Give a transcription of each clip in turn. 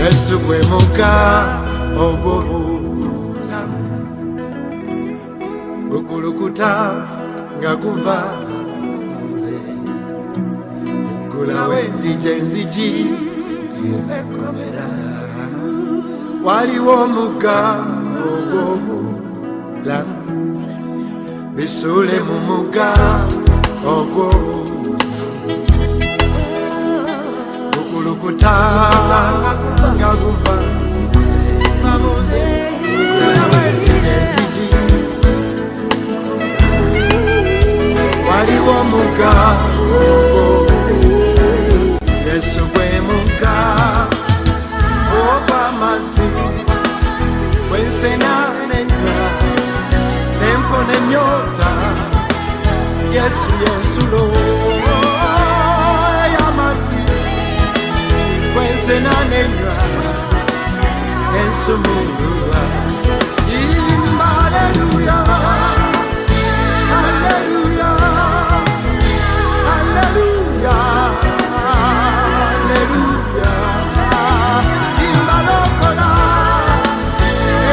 Yesu gwe mugga ogw'obulamu, gukulukuta nga guva nze, ggulawo enzigi, enzigi ez'ekkomera. Waliwo omugga ogw'obulamu, bisuule mu mugga ogw'obulamu, gukulukuta nga guva nze, ggulawo enzigi, enzigi. Waliwo omugga ogw'obulamu. Yesu gwe mugga ogw'amazzi, gwensena nenywa nempona ennyota. Yesu yensulo y'amazzi, gwensena nenywa nensumululwa. Imba haleluya, haleluya, haleluya, haleluya. Imba lokola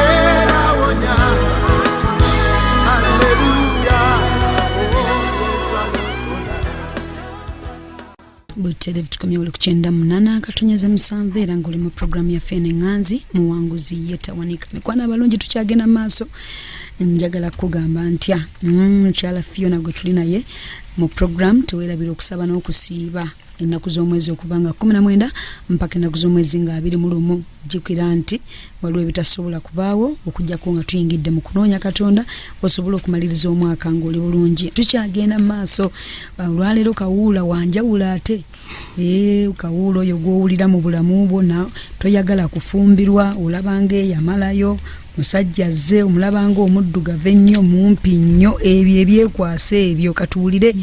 era wonya. Haleluya, oh, Yesu alokola. Butereevu tukomyewo ku 98.7, era ng'oli mu puroguramu yaffe eno eŋŋanzi Muwanguzi Yetawanika. Mikwano abalungi, tukyagenda mu maaso. Njagala kukugamba ntya, mukyala Fiona gwe tuli naye mu puroguramu, teweerabira okusaba n'okusiiba ennaku z'omwezi okuva nga 19 mpaka ennaku z'omwezi nga 21. Jjukira nti waliwo ebitasobola kubaawo okujjako nga tuyingidde mu kunoonya Katonda, osobola okumaliriza omwaka ng'oli bulungi. Tukyagenda mu maaso. Olwaleero kawuula wanjawulo, ate kawuula oyo gw'owulira mu bulamu bwo na toyagala kufumbirwa, olabanga eyamalayo musajja azze, omulabanga omuddugavu ennyo, mumpi nnyo, ebyo ebyekwasa ebyo. Katuwulire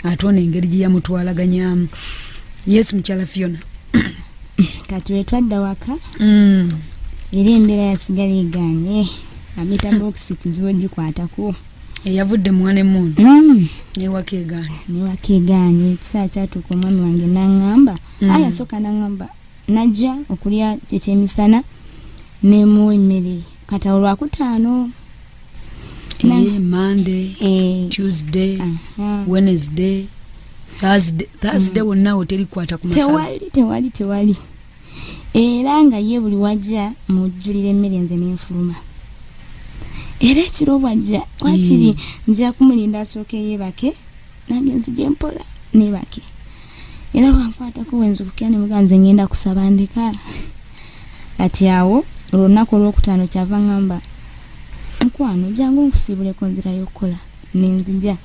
ate ono engeri gye yamutwalaganyamu. Yes, mukyala Fiona. Kati wetwadda waka, era embeera yasigala eganye. Amita bokisi kizibu ogikwatako. Eyavudde mu honeymoon newaka eganye. Newaka eganye. Ekiseera kyatuuka omwami wange naŋŋamba, aye asooka naŋŋamba, najja okulya kyekyemisana, nemuwa emmere. Kati awo Lwakutaano. Monday, Tuesday, Wednesday, Thursday. Thursday wonna awo terikwata ku masala. Tewali, tewali, tewali. Era nga ye buli wajja mujjulira emmere, nze nenfuluma. Era ekiro bwajja, wakiri nja kumulinda asooke yeebake, nange nzije mpola nebake. Era bwankwatako wenzukukira nemuga, nze ngenda kusaba, ndeka. Kati awo olunaku olwokutaano kyava ngamba, mukwano jangu nkusiibuleko nzira y'okukola. Nenzija.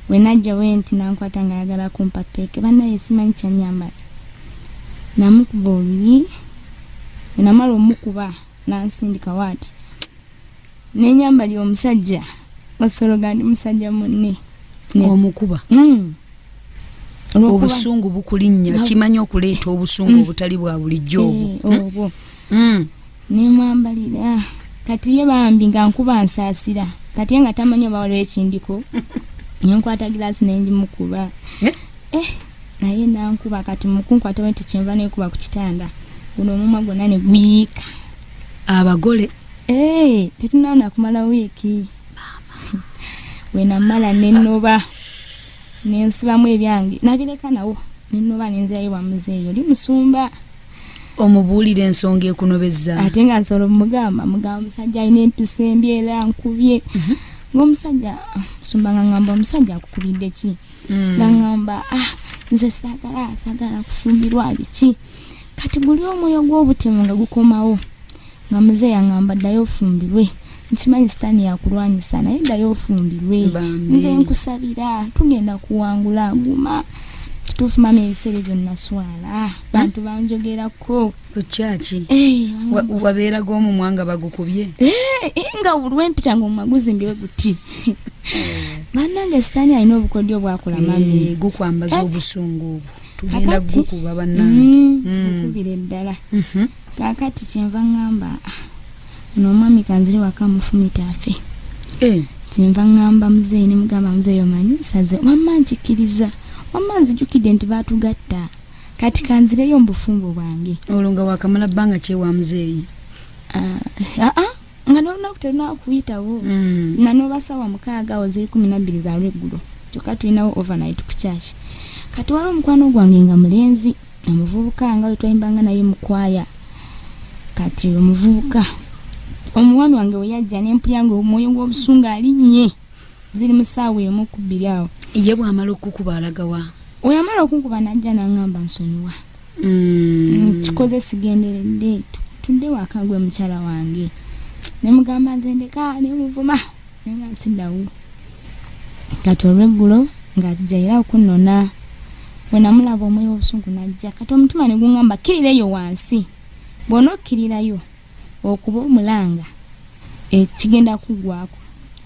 Wenajja wenti nankwata nga ayagala kumpa peeke. Bannaye, simanyi kyanyambala, namukuba oluyi. Wenamala omukuba, nansindika waati nenyambalira omusajja osologa ndi musajja munne. Omukuba? Obusungu bukulinnya. Kimanyi okuleeta obusungu obutali bwa bulijjo obwo. Eh, obwo. Nemwambalira. Kati ye bambi nga nkuba nsaasira. Kati ye nga tamanyi oba waliwo ekindiko. Nenkwata giraasi nengimukuba. Eh? Eh, naye nankuba. Kati mukunkwata bwe nti, kyenva nekuba ku kitanda, guno omumwa gwonna ne guyiika. Abagole? Eh, tetunaana kumala wiiki. Wenamala nenoba, nensibamu ebyange, nabireka nawo, nenoba, nenzirayo wa muzeeyo oli musumba. Omubuulira ensonga ekunobeza? Ate nga nsobola omugamba, mugamba omusajja alina empisa embi era nkubye. Ngaomusajja musumba nga ngamba, omusajja akukubidde ki? Nga ngamba, ah, nze saagala, saagala kufumbirwa biki. Kati guli omwoyo gw'obutemu nga gukomawo, nga muzeeyi aŋŋamba, ddayo ofumbirwe, nkimanyi sitaani yakulwanyisa, naye ddayo ofumbirwe. Bambi. Nze nkusabira, tugenda kuwangula, guma. Kituufu mama, ebiseera ebyo naswala, bantu banjogerako. Kukyaki? Eh, Wabeeraga omumwa nga bagukubye? Eh, eh, nga lwempita nga omumwa guzimbye guti. Bannange, sitaani alina obukodyo bwakola, mami. Eh, gukwambaza Eh. obusungu obwo. Tugenda gukuba, bannange. Tukubira eddala. Kakati kyenva ŋŋamba, "Ah, ono omwami kanzire waka mufumita afe." Kyenva ŋŋamba muzeeyi, ne mugamba, muzeeyi omanyi nsaze, wamma nkikkiriza, wamma nzijukidde nti baatugatta. Kati kanzireyo mu bufumbo bwange. Olwo nga wakamala bbanga kyewa muzeeyi? Ah, ah, ah, nga n'olunaku terunakuyitawo. Nanoba sawa 6 awo ziri 12 za lweggulo, kyokka tulinawo overnight ku church. Kati waliwo omukwano gwange nga mulenzi, omuvubuka nga we twayimbanga naye mu kwaya. Kati omuvubuka omwami wange we yajja nempulya nga omwoyo gw'obusungu alinnye, ziri mu ssaawa 1 ku 2 awo. Ye bw'amala okukuba alagawa? We yamala okunkuba n'ajja n'aŋŋamba nsonyiwa. Kikoze sigenderedde, tudde waka gwe mukyala wange. Ne mugamba nze ndeka, ne muvuma, ne nga nsiddawo. Kati olw'eggulo ng'ajja era okunnona, bwe namulaba omwoyo w'obusungu n'ajja. Kati omutima ne guŋŋamba kkirira eyo wansi, bw'onokkirirayo okuba omulanga ekigenda kuggwako.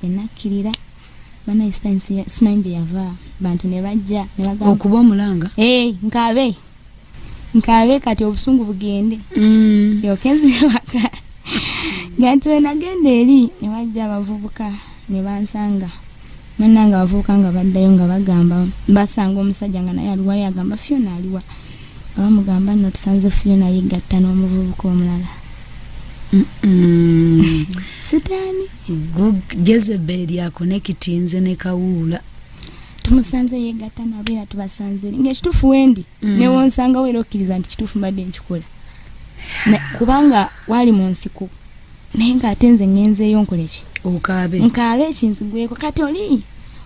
Enakkirira banaye simanyi gye yava, bantu ne bajja ne bagamba okuba omulanga? Nkaabe nkaabe kati obusungu bugende. Yokenze waka. Nga nti we nagenda eri ne bajja abavubuka ne bansanga. Munnange abavubuka nga baddayo nga bagamba basanga omusajja nga naye aliwayo, agamba Fiona aliwa. Nga bamugamba nno tusanze Fiona yegatta n'omuvubuka omulala. Sitaani. Jezebel akonekitinze ne Kawuula. Tumusanze yegatta nabo era tubasanze eri. Ng'ekituufu wendi ne wonsangawo era okkiriza nti kituufu mbadde nkikola. Kubanga wali mu nsiko. Naye ng'ate nze ŋŋenzeeyo nkole ki? Okaabe. Nkaabe ekinzigweko. Kati oli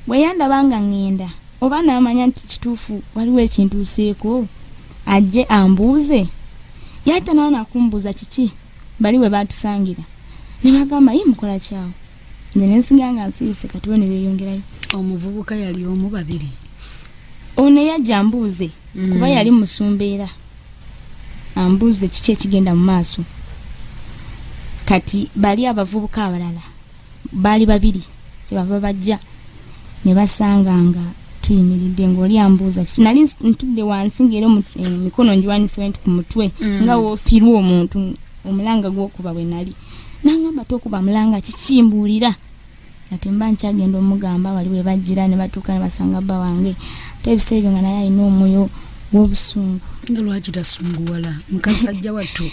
bwe yandaba nga ŋŋenda oba n'amanya nti kituufu waliwo ekintuuseeko ajje ambuuze. Yali tanaba na kumbuuza kiki bali we baatusangira. Ne bagamba ye mukola kyawo. Nze ne nsiga nga nsirise kati bo ne beeyongerayo. Omuvubuka yali omu babiri? Ono eyajja ambuuze kuba yali musumba era ambuuze kiki ekigenda mu maaso. Kati bali abavubuka abalala baali babiri kyebava bajja ne basanga nga tuyimiridde ng'oli ambuuza kiki. Nali ntudde wansi ng'era emikono ngiwanise nti ku mutwe nga woofiirwa omuntu omulanga gw'okuba bwe nali. N'angamba tokuba mulanga kiki mbuulira. Kati mba nkyagenda omugamba wali we bajjira ne batuuka ne basanga bba wange. Ate ebiseera ebyo nga naye alina omwoyo gw'obusungu. Nga lwaki tasunguwala? Mukasajja wattu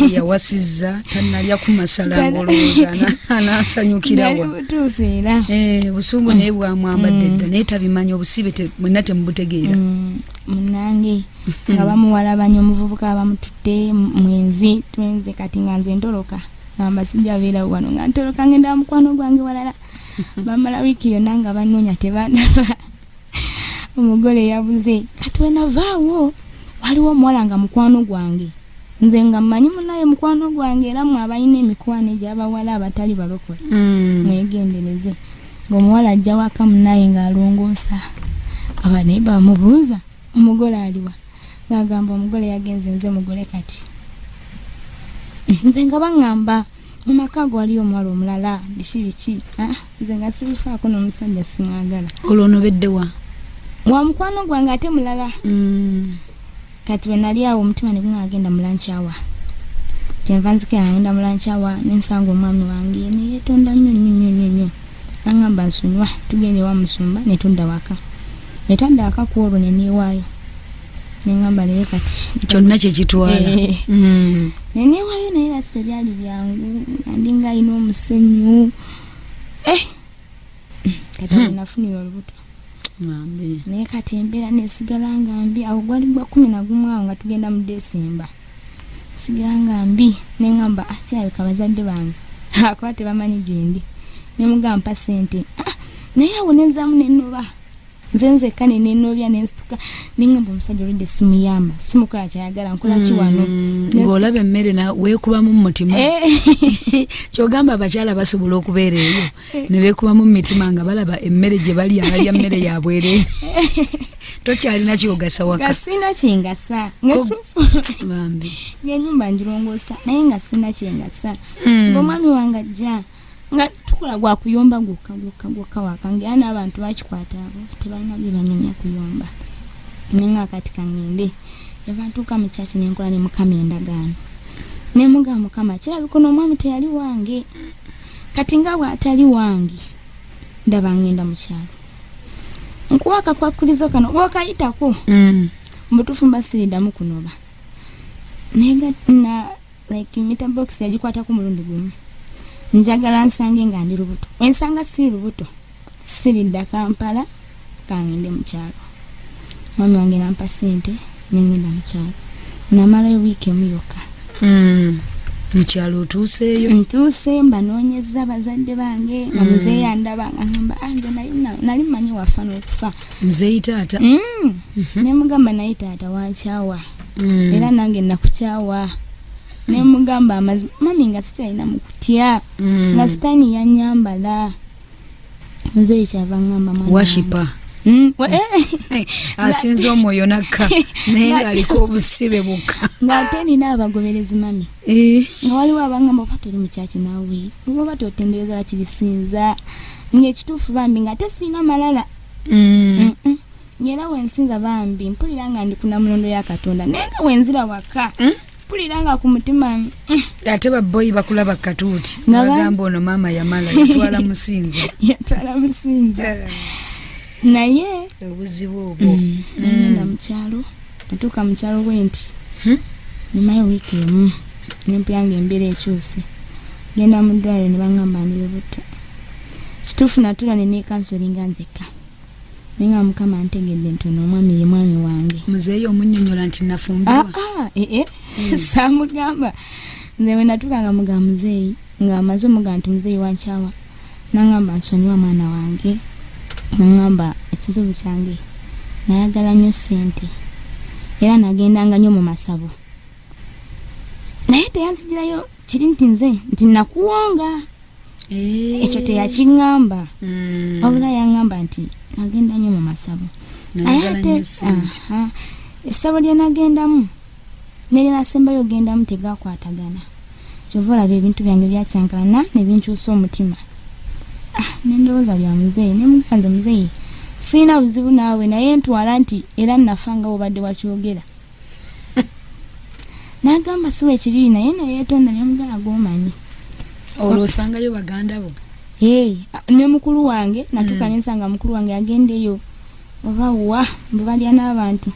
yawasizza tannalya ku masala ng'olowooza anaasanyukirawa. Nali butuufu era. Obusungu naye bwamwambadde dda naye tabimanya, obusibe mwenna temubutegeera. Munnange nga bamuwalabanya omuvubuka bamututte mwenzi twenze kati nga nze ntoloka. Ngamba sijja beera wano nga ntoloka ngenda mukwano gwange walala. Bamala wiiki yonna nga banoonya tebandaba. Omugole yabuze. Kati we navaawo waliwo omuwala nga mukwano gwange. Nze nga mmanyi munnaye mukwano gwange era mmwe abalina emikwano egy'abawala abatali balokole. Mwegendereze. Ng'omuwala ajja waka munnaye ng'alongoosa. Aba naye bamubuuza omugole aliwa? Ng'agamba omugole yagenze nze mugole kati. Nze nga baŋŋamba mu maka ago waliyo omuwala omulala biki biki. Nze nga sibifaako n'omusajja simwagala. Olwo onobedde wa? Wa mukwano gwange ate mulala. Kati bwe nali awo omutima ne guŋŋamba genda mu lunch hour. Kyenva nzikira nga ngenda mu lunch hour ne nsanga omwami wange ne yeetonda nnyo nnyo nnyo nnyo nnyo. N'aŋŋamba nsonyiwa tugende ewa musumba ne tudda waka. Ne tadda waka ku olwo ne neewaayo. Ne ŋŋamba leero kati kyonna kye kitwala. Ne neewaayo naye era tebyali byangu nga ndi nga alina omusenyu. Kati awo nafunira olubuto. Naye kati embeera nesigala nga mbi. Awo gwali gwa 11 awo nga tugenda mu December. Sigala nga mbi ne ŋŋamba kirabika bazadde bange akuba tebamanyi gye ndi. Ne mugamba mpa ssente. Naye awo ne nzaamu ne nnoba. Nze nzekka ne nenoobya ne nsituka ne ŋŋamba omusajja olwedde simuyamba, simukola ky'ayagala, nkola ki wano? Ng'olaba emmere na weekubamu mu mutima. Ky'ogamba abakyala basobola okubeera eyo ne beekubamu mu mitima nga balaba emmere gye balya, balya mmere ya bwereere. Tokyalina ky'ogasa waka. Nga sirina kyengasa. Nga kituufu. Bambi. Ng'ennyumba ngirongoosa naye nga sirina kyengasa. Ng'omwami wange ajja nga tukola gwa kuyomba gwokka gwokka gwokka waka, ng'era n'abantu bakikwata abo tebalina bye banyumya kuyomba. Ne nga kati kaŋŋende. Kyenva ntuuka mu church ne nkola ne Mukama endagaano. Ne mugamba Mukama kirabika ono omwami teyali wange. Kati nga bw'atali wange ndaba ŋŋenda mu kyalo. Nkuwa akakwakkulizo kano bw'okayitako. Mubutuufu mba siriddamu kunoba. Naye na like meter box yagikwatako mulundi gumu. Njagala nsange nga ndi lubuto. Wensanga siri lubuto, siridda Kampala, kangende mu kyalo. Mwami wange nampa ssente nengenda mu kyalo. Namalayo wiiki emu yokka. Mu kyalo otuuseeyo? Ntuuse, mbanoonyeza bazadde bange nga muzeeyi andaba nga ngamba, "Ah, nze nali mmanyi wafa n'okufa." Muzeeyi taata? Nemugamba, naye taata wankyawa, era nange nakukyawa. Nemugamba amazima mami, nga sikyalina mu kutya, nga sitaani yanyambala. Muzeeyi kyava ngamba, "Mwana wange." Washipa. Asinza omwoyo nakka, naye ng'aliko obusibe bukka. Ng'ate nina abagoberezi mami, nga waliwo abangamba, oba toli mukyaki naawe, oba totendereza bakirisinza. Ng'ekituufu bambi nga ate sirina malala. Ng'era wensinza bambi mpulira nga ndi kunamulondo ya Katonda, naye nga wenzira waka mpulira nga ku mutima Ate baboyi bakulaba katuuti, Nga bagamba, ono maama yamala, yatwala musinza. Yatwala musinza, naye Obuzibu obwo. Nengenda mu kyalo. Natuuka mu kyalo bwe nti, nyumayo wiiki emu nempulira nga embeera ekyuse. Genda mu ddwaliro ne baŋŋamba ndi lubuto. Kituufu natuula ne neekansolinga nzekka, naye nga Mukama ntegedde nti ono omwami ye mwami wange. Muzeeyi omunnyonnyola nti nafumbirwa? Ah, eh, eh. Saamugamba. Nze bwe natuuka nga mugamba muzeeyi, nga amaze omugamba nti muzeeyi wankyawa, nangamba, "Nsonyiwa mwana wange." Nangamba, "Ekizibu kyange nayagala nnyo ssente, era nagendanga nnyo mu masabo." Naye teyanzigirayo kiri nti nze nti nakuwonga. Ekyo teyakiŋŋamba, wabula yaŋŋamba nti nagenda nnyo mu masabo. Naye Nayagala ate nnyo ssente. Aha, essabo lye nagendamu nerinasembayo ogendamu tegakwatagana, kyova olaba ebintu byange byakyankalana ne binkyusa omutima. Ah, nendowooza bya muzeeyi, nemuganze muzeeyi, sirina buzibu naawe, naye ntwala nti era nafa nga bwobadde wakyogera. N'agamba si wekiri, naye neyeetonda. Nemugala gwomanyi. Olwo osangayo baganda bo? Hey, ne mukulu wange natuuka nensanga mukulu wange agenda eyo oba wa mbu balya n'abantu.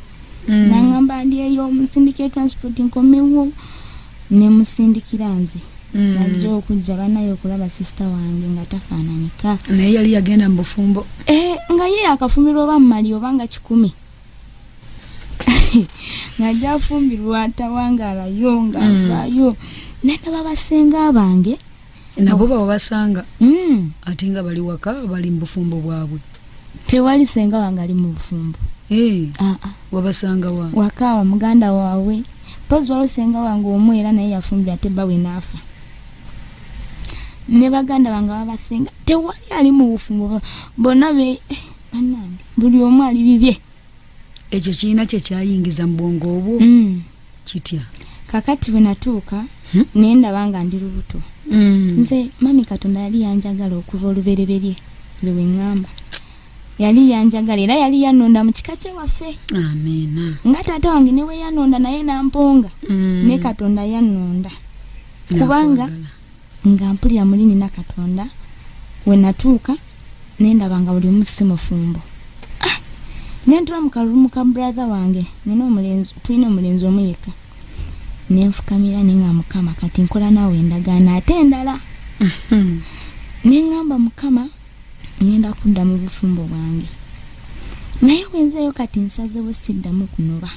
Nangamba ndi eyo, musindikire transport nkomewo. Nemusindikira nze. Najja okujja banaye okulaba sisita wange nga tafaananika. Naye yali yagenda mu bufumbo? Eh, nga ye akafumbirwa oba mumali oba nga 100, ng'ajja afumbirwa tawangaalayo ng'avaayo. Nendaba basenga bange. Nabo babasanga? Ate nga bali waka, bali mu bufumbo bwabwe? Tewali senga wange ali mu bufumbo. Eh, Ah, ah. wabasanga wa? Wakaawa muganda waabwe. Mpozi waliwo senga wange omu, era naye yafumbirwa ate bba we naafa. Ne baganda bange babasenga tewali ali mu bufumbo. Bonna be bannange, buli omu ali bibye. Ekyo kirina kye kyayingiza mu bwongo obwo? Kitya? Kakati bwe natuuka naye ndaba nga ndi lubuto. Nze mami, Katonda yali yanjagala okuva olubereberye. Nze bwe ŋŋamba, yali yanjagala era yali yanonda mu kika kyewaffe. Amiina. Nga taata wange ne we yanonda naye namponga, ne Katonda yanonda kubanga Nakwagala. Nga mpulira muli nina Katonda. We natuuka nendaba nga buli omu si mufumbo. Ah, nentula mu kalumu ka brother wange, nina omulenzi, tulina omulenzi omu yekka. Nenfukamira nenga, "Mukama, kati nkola naawe endagaano ate endala." Neŋŋamba, "Mukama, ngenda kudda mu bufumbo bwange, naye bwenzeeyo kati nsazewo siddamu kunoba,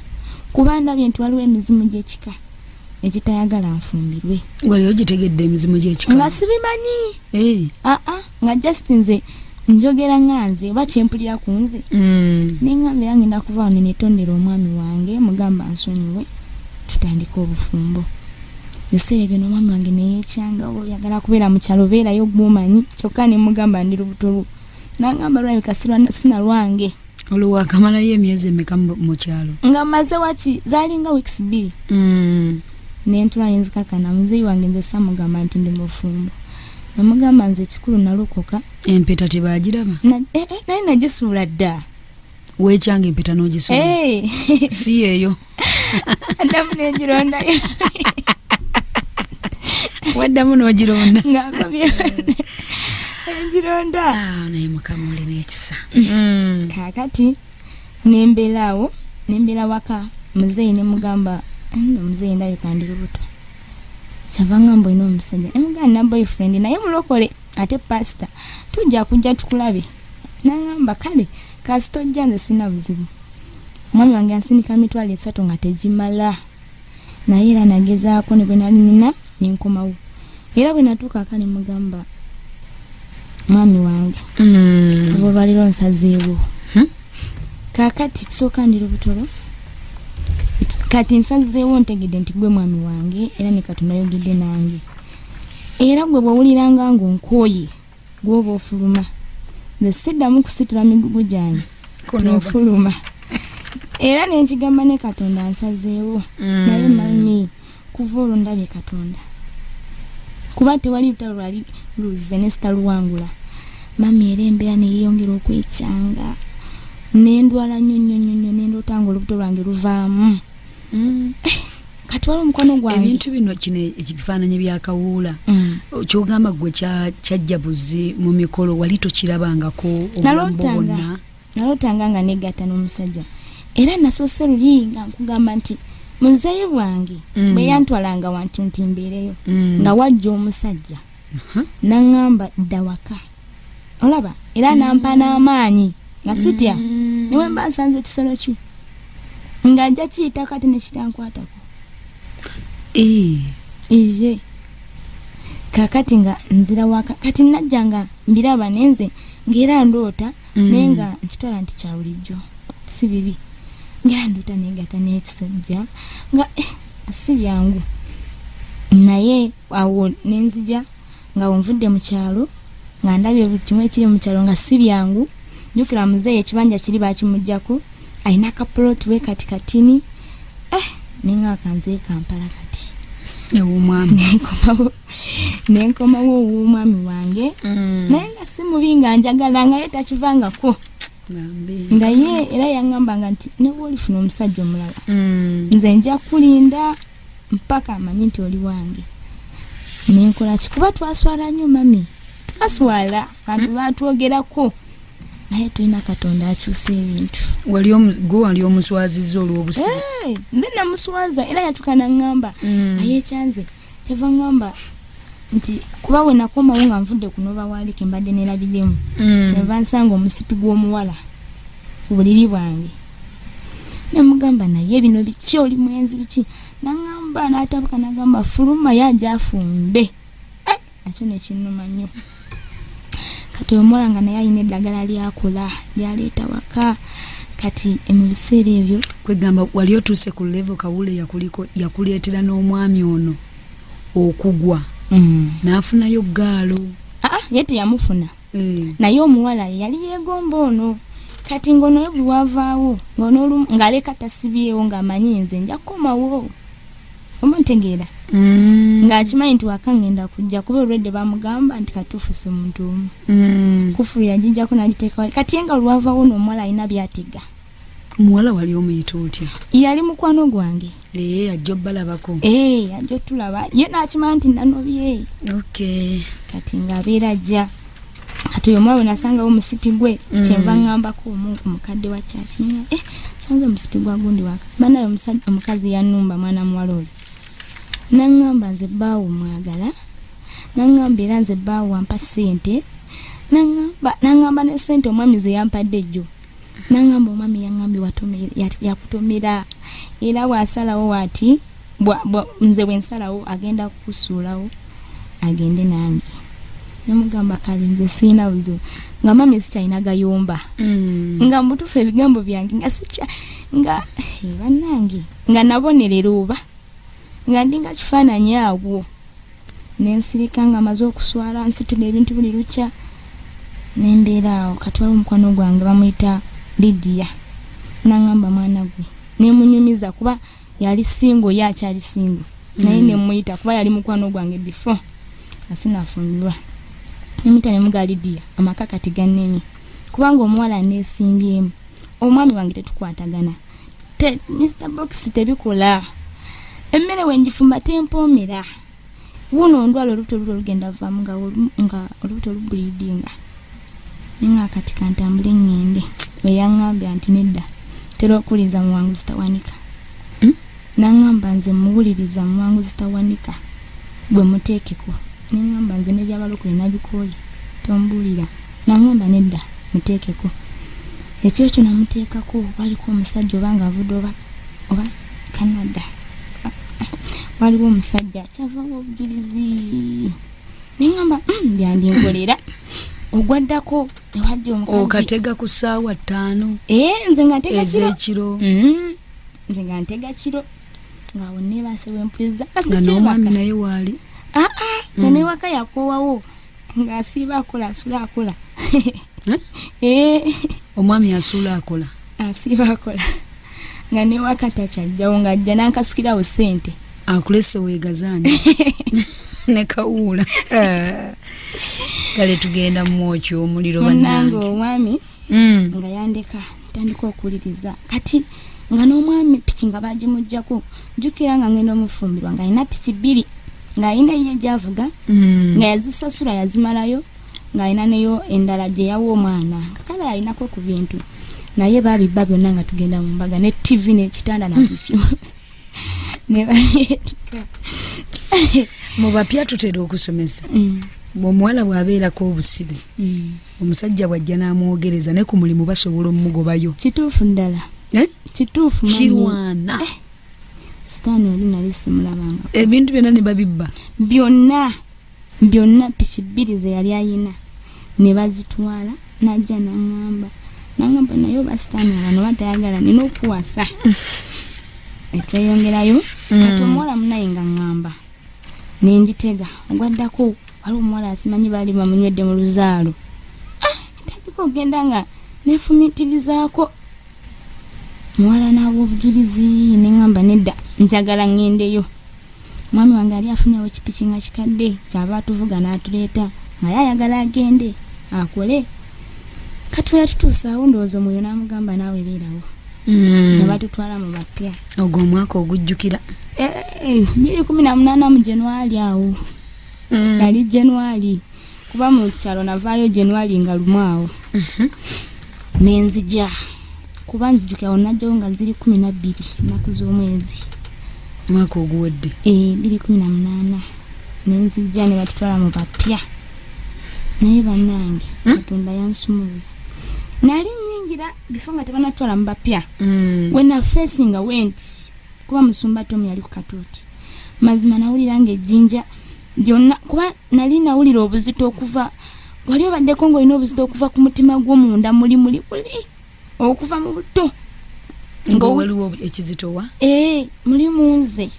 kuba ndabye nti waliwo emizimu gy'ekika ekitayagala nfumbirwe." Wali ogitegedde emizimu gy'ekika? Nga sibimanyi. Eh. Aa, nga just nze njogera nga nze oba kyempulira ku nze. Neŋŋamba era ngenda kuva wano netondera omwami wange, mugamba nsonyiwe, tutandike obufumbo. Ebiseera ebyo n'omwami wange neyekyanga, oba oyagala kubeera mu kyalo beerayo gwomanyi. Kyokka nemugamba ndi lubuto lwo, nangamba lwabika sina lwange. Olwo wakamalayo emyezi emeka mu kyalo? Nga maze waki zalinga weeks 2. Nentula nenzikakana. Muzeeyi wange nze samugamba nti ndi mufumbo, namugamba nze ekikulu nalokoka. Empeta tebagiraba? Naye nagisuula dda. Weekyanga empeta n'ogisuula? Eh. Si eyo? Addamu nengirondayo. Waddamu n'ogironda? Ng'akobye engironda. Ah, naye Mukama olina ekisa. Kaakati nembeera awo. Nembeera waka, muzeeyi nemugamba, "Nno muzeeyi, ndabika ndi lubuto." Kyava ngamba, "Olina omusajja?" Nemugamba, "Na boyfriend, naye mulokole ate pasita, tujja kujja tukulabe." Nangamba, "Kale kasita ojja, nze sina buzibu." Omwami wange ansindika 30,000 nga tegimala, naye era nagezaako ne bwe nali nina nenkomawo. Era bwe natuuka aka nemugamba, "Mwami wange, kuva olwaliro nsazeewo. Kaakati kisooka ndi lubutolo, kati nsazeewo, ntegedde nti gwe mwami wange era ne Katonda ayogedde nange. Era gwe bw'owuliranga ng'onkooye, gwoba ofuluma, nze siddamu kusitula migugu gyange." Kunoba. Tenfuluma, era nenkigamba ne Katonda nsazeewo. Naye mami, kuva olwo ndabye Katonda, kuba tewali lutalo lwali luzze ne sitaluwangula mami. Era embeera neyeyongera okwekyanga, nendwala nnyo nnyo nnyo nnyo, nendoota nga olubuto lwange luvaamu. Kati wali omukwano gwange. Ebintu bino, kino ebifaananyi byakawuula, kyogamba gwe kyajja buzi mu mikolo, wali tokirabangako obulamu bwo Nalootanga. bwonna? Nalootanga nga negatta n'omusajja. Era nasoose luli nga nkugamba nti muzeeyi bwange bwe yantwalanga wanti nti mbeereyo, nga wajja omusajja naŋŋamba, "Dda waka." Olaba, era nampa n'amaanyi nga sitya, newe mba nsanze ekisolo ki nga nja kiyitako ate nekitankwatako. Iye, kakati nga nzira waka, kati najja nga mbiraba nenze ngaera ndoota, naye nga nkitwala nti kya bulijjo, si bibi. Ngaera ndoota negata n'ekisajja nga si byangu. Naye awo nenzija nga nvudde mu kyalo, nga ndabye buli kimu ekiri mu kyalo nga si byangu. Jjukira muzeeyi ekibanja kiri bakimugjako, alina kapuloti we kati katini, nenga akanze Kampala kati. Ew'omwami. Nenkomawo ow'omwami wange, naye nga si mubi, nga njagala, nga ye takivangako. Bambi. Nga ye era yaŋŋambanga nti newe olifuna omusajja omulala, nze nja kulinda mpaka amanyi nti oli wange. Nenkola ki? Kuba twaswala nnyo mami, twaswala, bantu batwogerako, naye tulina Katonda akyusa ebintu. Gwe wali omuswazizza olw'obusibe? Nze namuswaza, era yatuka naŋŋamba, aye ekyanze kyava ŋŋamba nti kuba we nakomawo nga nvudde kunoba waalike mbadde nerabiremu, kyenva nsanga omusipi gw'omuwala ku buliri bwange. Nemugamba, "Naye bino biki? Oli mwenzi biki?" Naŋŋamba, n'atabuka, nagamba, "Fuluma." Yaja afumbe. Nakyo nekinnuma nnyo. Kati omuwala nga naye alina eddagala lyakola lyaleeta waka. Kati mu biseera ebyo, Kwegamba wali otuuse ku level kawule yakuliko yakuleetera n'omwami ono okugwa, n'afunayo gaalo? Aa, ye teyamufuna. Naye omuwala yali yeegomba ono. Kati ng'ono ye buli wavaawo ng'aleka tasibyewo, ng'amanyi nze nja kukomawo, oba ntegeera, ng'akimanyi nti waka ngenda kujja, kuba olwedde bamugamba nti katuufuse omuntu omu. Kufulu yagijjako n'agiteeka wali. Kati ye nga lwavaawo n'omuwala alina byatega. Muwala wali omuyita otya? Yali mukwano gwange. Ee, ajja obbalabako? Ee, ajja otulaba, ye n'akimanya nti nanobye. Kati ng'abeera ajja. Kati oyo omwana we nasangawo omusipi gwe, kyenva ŋŋambako omu ku mukadde wa kyaki, ninga sanze omusipi gwa gundi waka. Banaye omusajja omukazi yannumba, mwana muwala oli naŋŋamba, "Nze bbaawo mwagala." Naŋŋamba, "Era nze bbaawo wampa ssente." Naŋŋamba ne ssente omwami ze yampadde ejjo. Naŋŋamba, "Omwami yaŋŋambye yakutomera, era bw'asalawo ati nze bwe nsalawo agenda kukusuulawo agende nange." Nemugamba, "Kale nze siina buzibu." Nga mami sikyalina gayomba, nga mutuufu ebigambo byange nga sikya nga bannange nga nabonerera oba nga ndi nga kifaananyi awo. Nensirika nga maze okuswala, nsitula ebintu buli lukya, nembeera awo. Kati waliwo omukwano gwange bamuyita Lidiya, naŋŋamba, "Mwana gwe," nemunyumiza kuba yali single, ye akyali single, naye nemuyita kuba yali mukwano gwange before asinafumbirwa. Nemuyita nemuga, "Lidiya, amaka kati gannemye kubanga omuwala neesimbyemu, omwami wange tetukwatagana. Mr Box tebikola, emmere wenjifumba tempoomera, wuno ndwala olubuto, olubuto olugenda vaamu nga olubuto lubulidinga, nenga kati kantambule ŋŋende." Eyaŋŋambye nti nedda, Tera okuwuliriza Muwanguzi Tawanika. Naŋŋamba nze muwuliriza Muwanguzi Tawanika, gwe muteekeko. Neŋŋamba nze n'ebyabalokole nabikooye, tombuulira. Naŋŋamba nedda, muteekeko. Ekyekyo namuteekako, waliko omusajja oba nga avudde oba Canada, waliwo omusajja kyavawo obujulizi. Neŋŋamba byandinkolera. Ogwaddako newajja omukazi. Okatega ku ssaawa 5. Nze nga ntega kiro. Ez'ekiro. Nze nga ntega kiro. Nga awo neebase bwe mpuliriza. Nga n'omwami naye waali. Nga newaka yakoowawo. Ng'asiiba akola, asula akola. Omwami asula akola. Asiiba akola. Nga newaka takyajjawo, ng'ajja n'ankasukirawo ssente. Akulese weegazaanya. Ne kawuula. Kale tugenda mwokya omuliro Munnange bannange. Omwami nga yandeka ntandika okuwuliriza. Kati nga n'omwami piki nga bagimuggyako, jjukira nga ngenda omufumbirwa ng'alina piki 2, ng'alina ye gy'avuga, nga yazisasula yazimalayo, ng'alina neyo endala gye yawa omwana, nga kale alinako ku bintu. Naye baabibba byonna nga tugenda mu mbaga, ne TV n'ekitanda na buli kimu. Ne babyetika. Mu bapya tutera okusomesa. Omuwala bw'abeerako obusibe, omusajja bw'ajja n'amwogereza ne ku mulimu basobola omugobayo. Kituufu ddala. Kituufu, mami. Kirwana. Sitaani oli nali simulabanga. Ebintu byonna ne babibba. Byonna, byonna piki 2 ze yali ayina ne bazitwala, n'ajja n'aŋŋamba. N'aŋŋamba naye oba sitaani abantu batayagala nina okuwasa. Etweyongerayo. Kati omuwala munnaye nga ŋŋamba. Ne ngitega. Ogwaddako waliwo omuwala asimanyi baali bamunywedde mu luzaalo. Ntandika okugenda nga neefumiitirizaako. Muwala n'awa obujulizi ne ŋŋamba nedda njagala ŋŋendeyo. Mwami wange yali afunyewo ekipiki nga kikadde kyava atuvuga n'atuleeta nga ye ayagala agende akole. Kati we yatutuusaawo ndowooza omwoyo n'amugamba naawe beerawo. Ne batutwala mu bapya. Ogwo omwaka ogujjukira. 2018 mu January awo. Yali January. Kuba mu kyalo navaayo January nga lumu awo. Ne nzija. Kuba nzijukira awo najjawo nga ziri 12 ennaku z'omwezi. Mwaka oguwedde. 2018. Ne nzija ne batutwala mu bapya. Naye bannange, Katonda yansumulula. Nali nnyingira bifo nga tebanatwala mu bapya. When I facing a went, kuba musumba Tom yali ku katuuti. Mazima nawulira ng'ejjinja lyonna, kuba nali nawulira obuzito okuva, wali obaddeko ng'olina obuzito okuva ku mutima gwo munda muli muli muli, okuva mu buto. Nga waliwo ekizitowa? Muli mu nze.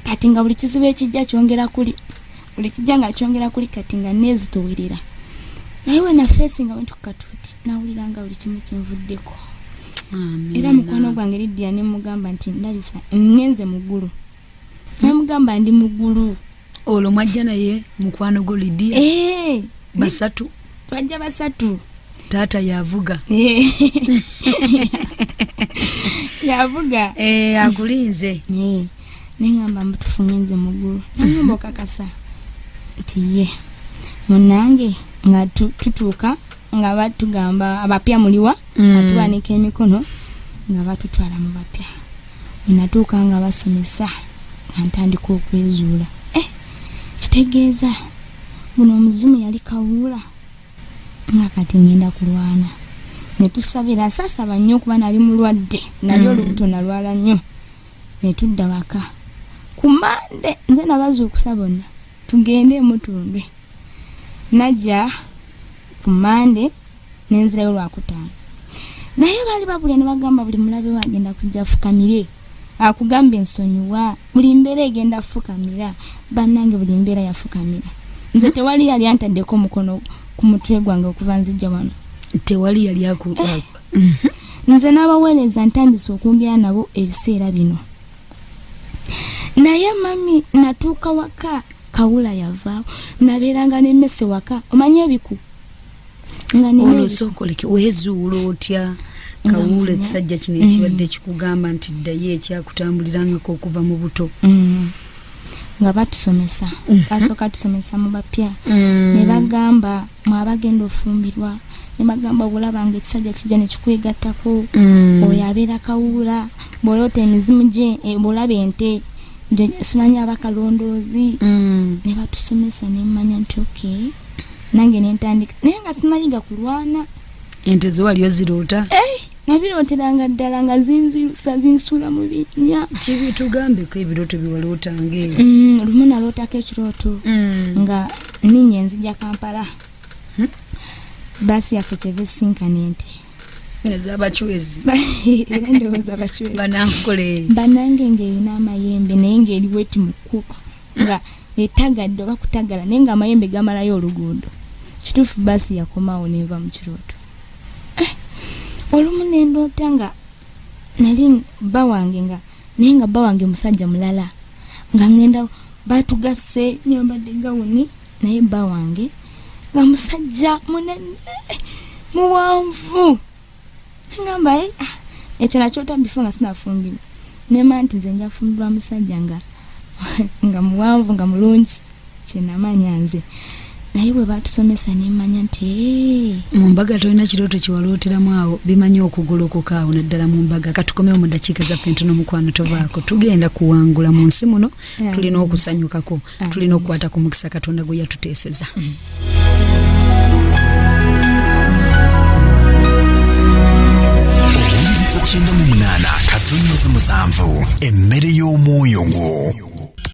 Kati nga buli kizibu ekijja kyongera kuli, buli kijja nga kyongera kuli, kati nga neezitowerera. Naye when I facing a went ku katuuti, nawulira nga buli kimu kinvuddeko. Amiina. Era mukwano gwange Lydia ne mugamba nti ndabisa ngenze mu ggulu. Namugamba ndi mu ggulu. Olwo mwajja naye mukwano gwo Lydia? Basatu? Twajja basatu. Taata yavuga. Yavuga. Akulinze. Ne ngamba mutufu ngenze mu ggulu. Nangamba okakasa nti ye. Munnange nga tutuuka nga batugamba abapya muliwa, atuwanika emikono nga batutwala mu bapya. Natuuka nga basomesa nga ntandika okwezuula. Kitegeeza guno omuzimu yali kawuula nga kati ngenda kulwana. Ne tusabira, saasaba nnyo kuba nali mulwadde, nali olubuto nalwala nnyo. Ne tudda waka. Ku Mande nze nabazuukusa bonna tugende Mutundwe. Najja ku Mande ne nzirayo Lwakutaano. Naye baali babulya ne bagamba buli mulabe we agenda kujja afukamire. Akugamba ensonyiwa, buli mbeera egenda afukamira. Bannange buli mbeera yafukamira. Nze tewali yali antaddeko omukono ku mutwe gwange okuva nzijja wano. Tewali yali aku- Nze n'abaweereza ntandise okwogera nabo ebiseera bino. Naye mami natuuka waka kawula yavaawo, nabeeranga n'emmese waka, omanyi ebiku? Nga nina Olwo ebiku. sooka oleke weezuula otya? Nga Kawuula manya. ekisajja kino ekibadde kikugamba nti ddayo ekyakutambulirangako okuva mu buto. Nga batusomesa, basooka tusomesa mu bapya, ne bagamba mwabagenda ofumbirwa, ne bagamba bwolaba nga ekisajja kijja ne kikwegattako, oyo abeera kawuula, bw'oloota emizimu gye, bw'olaba ente simanyi abakalondoozi. Ne batusomesa, ne mmanya nti okay, nange nentandika, naye nga simanyiga kulwana. Ente zewali oziroota? Nabirooteranga ddala nga zinzirusa, zinsuula mu binnya. Kibi, tugambeko ebirooto byewalootanga ebyo. Lumu nalootako ekirooto nga ninnya enzija Kampala, baasi yaffe kyeva esinkana ente. Ez'abachwezi? Era ndowooza bachwezi. Banankole. Banange, ng'erina amayembe, naye ng'eri weti mu kkubo, nga etagadde oba kutagala, naye ng'amayembe gamalayo oluguudo. Kituufu, baasi yakomawo neva mu kirooto. Olumu nendoota nga nali bba wange, nga naye nga bba wange musajja mulala, nga ngenda batugasse, nyambadde gawuni, naye bba wange nga musajja munene muwanvu. Ngamba, "Eh, ah, ekyo nakyota before nga sinafumbirwa, nema nti nze njafumbirwa musajja nga muwanvu, nga mulungi." Kyenamanya nze, naye bwe batusomesa nemanya nti, "Eh, Mu mbaga tolina kirooto kyewalooteramu awo? Bimanyi okugolokoka awo, naddala mu mbaga. Katukomewo mu ddakiika zaffe ntono. Mukwano, tovaako, tugenda kuwangula mu nsi muno. Tulina okusanyukako, tulina okukwata ku mukisa Katonda gwe yatuteeseza.